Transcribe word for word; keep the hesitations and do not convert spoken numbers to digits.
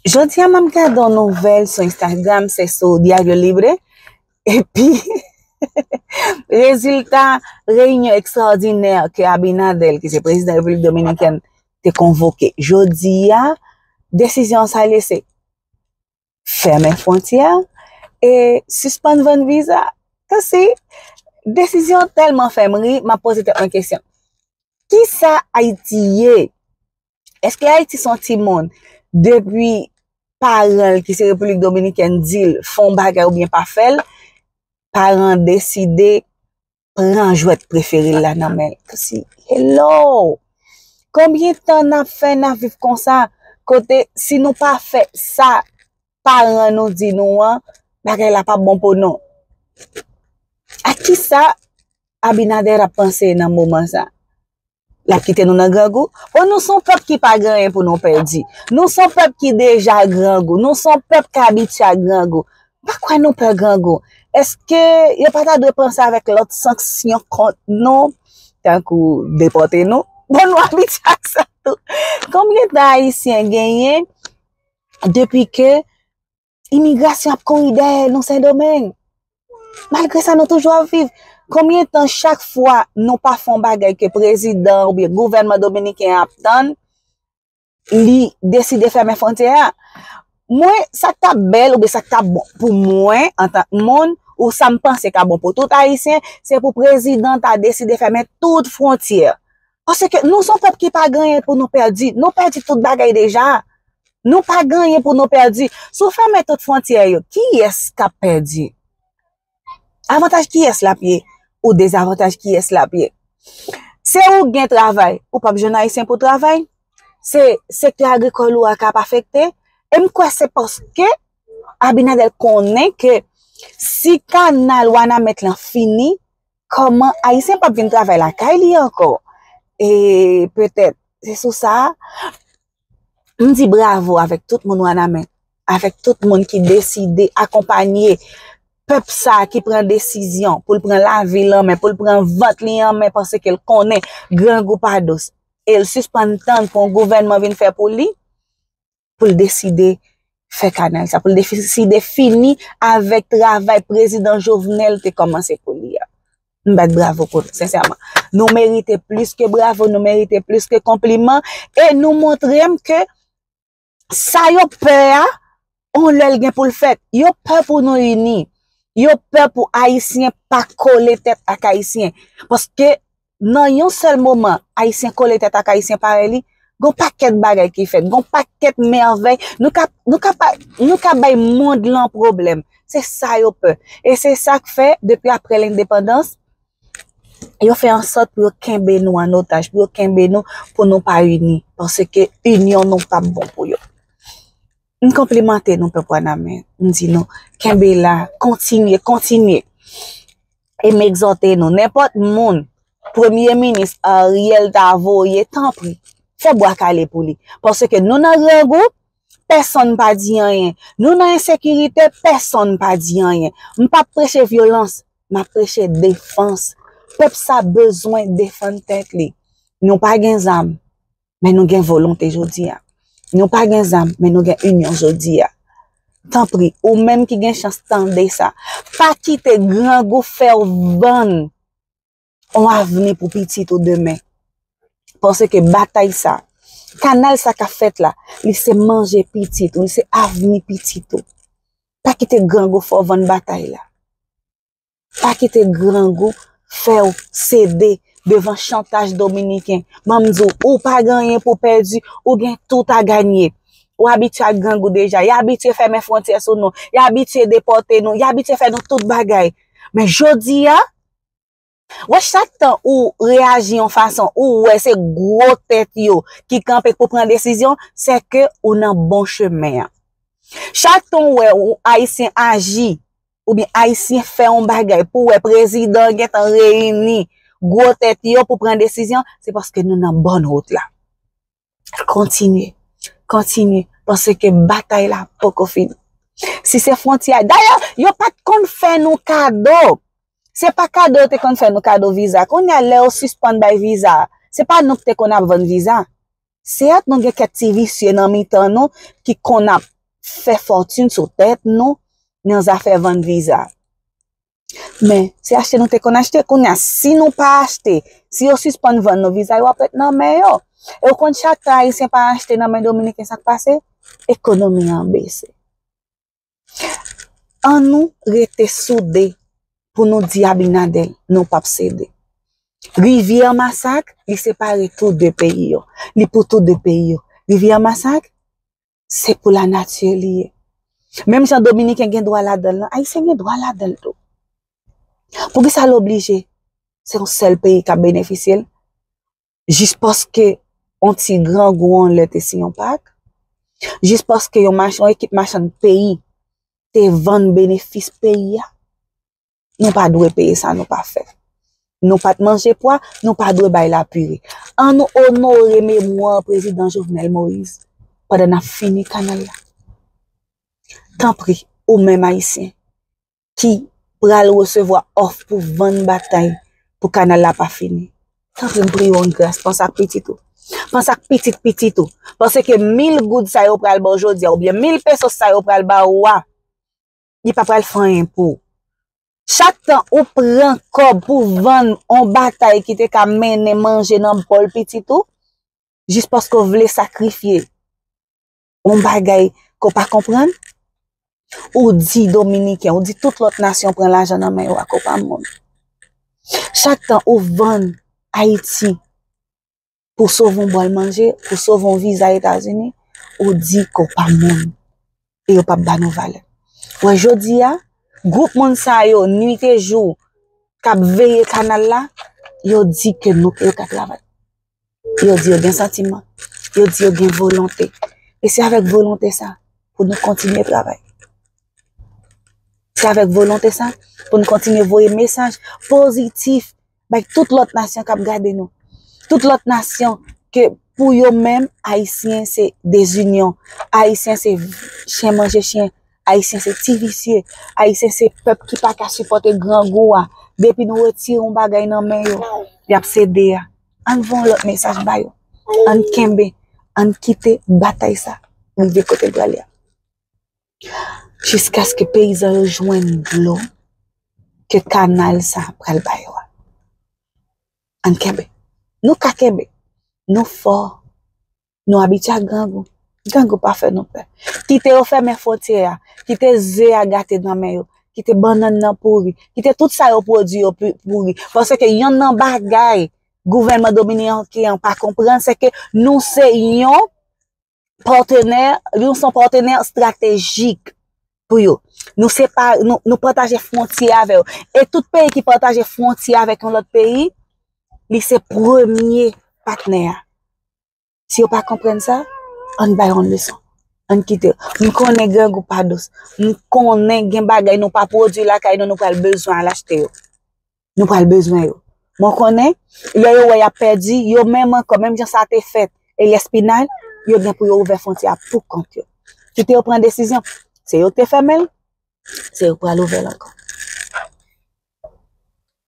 Jodi a, m ap gade yon nouvèl sou Instagram, se sou Diario Libre. Epi, rezilta reyinyon ekstraòdinè ke Abinader, ki se prezidan Repiblik Dominikèn, te konvoke. Jodi a, desizyon sa lese fèmen fwontyè e sispann vann viza. Kòmsi, desizyon tèlman fè m ri, m ap poze tèt mwen kesyon. Kisa Ayiti ye? Èske Ayiti se yon timoun depi paran l ki se Repiblik Dominikèn di l fè yon bagay oubyen pa fè l, paran an deside pran jwèt prefere l la nan men l? Kòmsi, hello! Konbyen tan n ap fè n ap viv konsa? Kote si nou pa fè sa paran nou di nou an, bagay la p ap bon pou nou. A kisa Abinader ap panse nan moman sa? L ap kite nou nan grangou? Bon, nou se yon pèp ki pa gen anyen pou nou pèdi. Nou se yon pèp ki deja grangou. Nou se yon pèp ki abitye ak grangou. M pa kwè nou pè grangou. Èske yo pa ta dwe panse avèk lòt sanksyon kont nou? Tankou depòte nou? Bon, nou abitye ak sa tou. Konbyen tan Ayisyen genyen depi ke imigrasyon ap kouri dèyè nou Sendomeng? Malgre sa, nou toujou ap viv. Konbyen tan chak fwa nou pa fè yon bagay ke prezidan oubyen gouvènman dominiken an ap tann, li deside fèmen fwontyè a? Mwen, sa k t ap bèl oubyen sa k t ap bon pou mwen antank moun, ou sa m panse k ap bon pou tout Ayisyen, se pou prezidan ta deside fèmen tout fwontyè. Paske nou se yon pèp ki pa gen anyen pou nou pèdi. Nou pèdi tout bagay deja. Nou pa gen anyen pou nou pèdi. Si w fèmen tout fwontyè yo, kiyès k ap pèdi? Avantaj kiyès l ap ye? Ou dezavantaj kiyès l ap ye? Se ou gen travay, ou p ap jwenn Ayisyen pou travay. Se sektè agrikòl ou a k ap afekte. E m kwè se paske Abinader konnen ke si kanal Wanament lan fini, kòman Ayisyen p ap vin travay lakay li ankò? E petèt, se sou sa, m di bravo avèk tout moun Wanament, avèk tout moun ki deside akonpanye pèp sa a ki pran desizyon pou l pran lavi l an men, pou l pran vant li an men, paske l konnen grangou pa dous. E l sispann tann pou yon gouvènman vin fè pou li, pou l deside fè kanal sa, pou l deside fini avèk travay prezidan Jovenel te kòmanse pou li a. M bat bravo pou nou, sensèman. Nou merite plis ke bravo, nou merite plis ke konpliman, e nou montre m ke sa yo pè a, yon lè l gen pou l fèt. Yo pè pou nou ini. Yo pè pou Ayisyen pa kole tèt ak Ayisyen. Paske nan yon sèl moman, Ayisyen kole tèt ak Ayisyen parèy li, gon pakèt bagay ki fèt, gon pakèt mèvèy. Nou ka, nou ka, pa- nou ka bay mond lan pwoblèm. Se sa yo pè. E se sa k fè, depi apre lendepandans, yo fè ansòt pou yo kenbe nou an otaj, pou yo kenbe nou, pou nou pa ini. Paske inyon nou p ap bon pou yo. M konplimante nou, pèp Wanament. M di nou, kenbe la, kontinye, kontinye. E m egzòte nou, nenpòt moun, Premye Minis Ariel ta voye, tanpri, fè bwa kale pou li. Paske nou nan grangou, pèsonn pa di anyen. Nou nan ensekirite, pèsonn pa di anyen. M p ap preche vyolans, m ap preche defans. Pèp sa bezwen defann tèt li. Nou pa gen zam, men nou gen volonte jodi a. Nou pa gen zam, men nou gen inyon jodi a. Tanpri, ou menm ki gen chans tande sa, pa kite grangou fè w vann yon avni pou pitit ou demen. Paske batay sa, kanal sa k ap fèt la, li se manje pitit ou, li se avni pitit ou. Pa kite grangou fè w vann batay la. Pa kite grangou fè w sede devan chantaj dominiken. Ban m di w, ou pa gen anyen pou pèdi, ou gen tout a ganye. Ou abitye ak grangou deja, y abitye fèmen fwontyè sou nou, y abitye depòte nou, y abitye fè nou tout bagay. Men jodi a, wè, chak tan ou reyaji yon fason, ou wè se gwo tèt yo ki kanpe pou pran desizyon, se ke ou nan bon chemen an. Chak tan ou wè ou Ayisyen aji, oubyen Ayisyen fè yon bagay pou wè prezidan gentan reyini gwo tèt yo pou pran desizyon, se paske nou nan bòn wout la. Kontinye, kontinye, paske batay la poko fini. Si se fwontyè, dayè, yo pa t konn fè nou kado. Se pa kado yo te konn fè nou kado viza. Kounye a, lè yo sispann bay viza, se pa nou ki te konn ap vann viza. Sèt, nou gen kèk ti visye nan mitan nou ki konn ap fè fòtin sou tèt nou nan zafè vann viza. Men, se achte nou te konn achte. Kounye a, si nou pa achte, si yo sispann vann nou viza, yo ap ret nan men yo. E w konn chak tan Ayisyen pa achte nan men Dominiken, sa k pase? Ekonomi an bese. Ann nou rete soude pou nou di Abinader, nou p ap sede. Rivyè Masak, li separe tou de peyi yo. Li pou tou de peyi yo. Rivyè Masak, se pou lanati li ye. Menm jan Dominiken gen dwa ladan l lan, Ayisyen gen dwa ladan l tou. Poukisa l oblije se yon sèl peyi k ap benefisye l? Jis paske yon ti grangou anlè te siyen yon pak? Jis paske yon mach-, yon ekip machann peyi te vann benefis peyi a? Nou pa dwe peye sa nou pa fè. Nou pa t manje pwa, nou pa dwe bay lapire. Ann nou onore memwa Prezidan Jovenel Moïse pandan n ap fini kanal la. Tanpri, ou menm Ayisyen ki pral resevwa òf pou vann batay pou kanal la pa fini, tanpri m priye w an gras, panse ak pitit ou. Panse ak pitit pitit ou. Paske mil goud sa yo pral ba w jodi a, oubyen mil pesos sa yo pral ba ou a, li pa pral fè anyen pou ou. Chak tan ou pran kòb pou vann on batay ki te ka mennen manje nan bòl pitit ou, jis paske w vle sakrifye on bagay ke w pa konprann, ou di Dominiken, ou di tout lòt nasyon pran lajan nan men yo a ke w pa moun. Chak tan ou vann Ayiti pou sove yon bòl manje, pou sove yon viza Etazini, ou di ke w pa moun. E yo p ap ba nou valè. Wè, jodi a, gwoup moun sa yo, nwit e jou, k ap veye kanal la, yo di ke nou, yo ka travay. Yo di yo gen santiman. Yo di yo gen volonte. E se avèk volonte sa pou nou kontinye travay. Se avèk volonte sa pou nou kontinye voye mesaj pozitif bay tout lòt nasyon k ap gade nou. Tout lòt nasyon ke pou yo menm, Ayisyen se dezinyon. Ayisyen se chen manje chen. Ayisyen se ti visye. Ayisyen se pèp ki pa ka sipòte grangou a. Depi nou retire yon bagay nan men yo, y ap sede a. Ann voye yon lòt mesaj ba yo. Ann kenbe. Ann kite batay sa rive kote l prale a. Jiskaske peyizan yo jwenn dlo ke kanal sa pral ba yo a. Ann kenbe. Nou ka kenbe. Nou fò. Nou abitye ak grangou. Grangou pa fè nou pè. Kite yo fèmen fwontyè a. Kite ze a gate nan men yo. Kite bannann nan pouri. Kite tout sa yo pwodui yo pi-, pouri. Paske yonn nan bagay gouvènman dominiken an pa konprann, se ke nou se yon patenè, nou se yon patenè estratejik pou yo. Nou se pa, nou, nou pataje fwontyè avè yo. E tout peyi ki pataje fwontyè avèk yon lòt peyi, li se premye patnè a. Si yo pa konprann sa, ann ba yo yon leson. Ann kite yo. M konnen grangou pa dous. M konnen gen bagay nou pa pwodui lakay nou, nou pral bezwen al achte yo. Nou pral bezwen yo. Mwen konnen, lè yo wè y ap pèdi, yo menm ankò, menm jan sa te fèt Eliès Pinal, yo gen pou yo ouvè fwontyè a pou kont yo. Kite yo pran desizyon. Se yo ki te fèmen l, se yo k pral ouvè l ankò.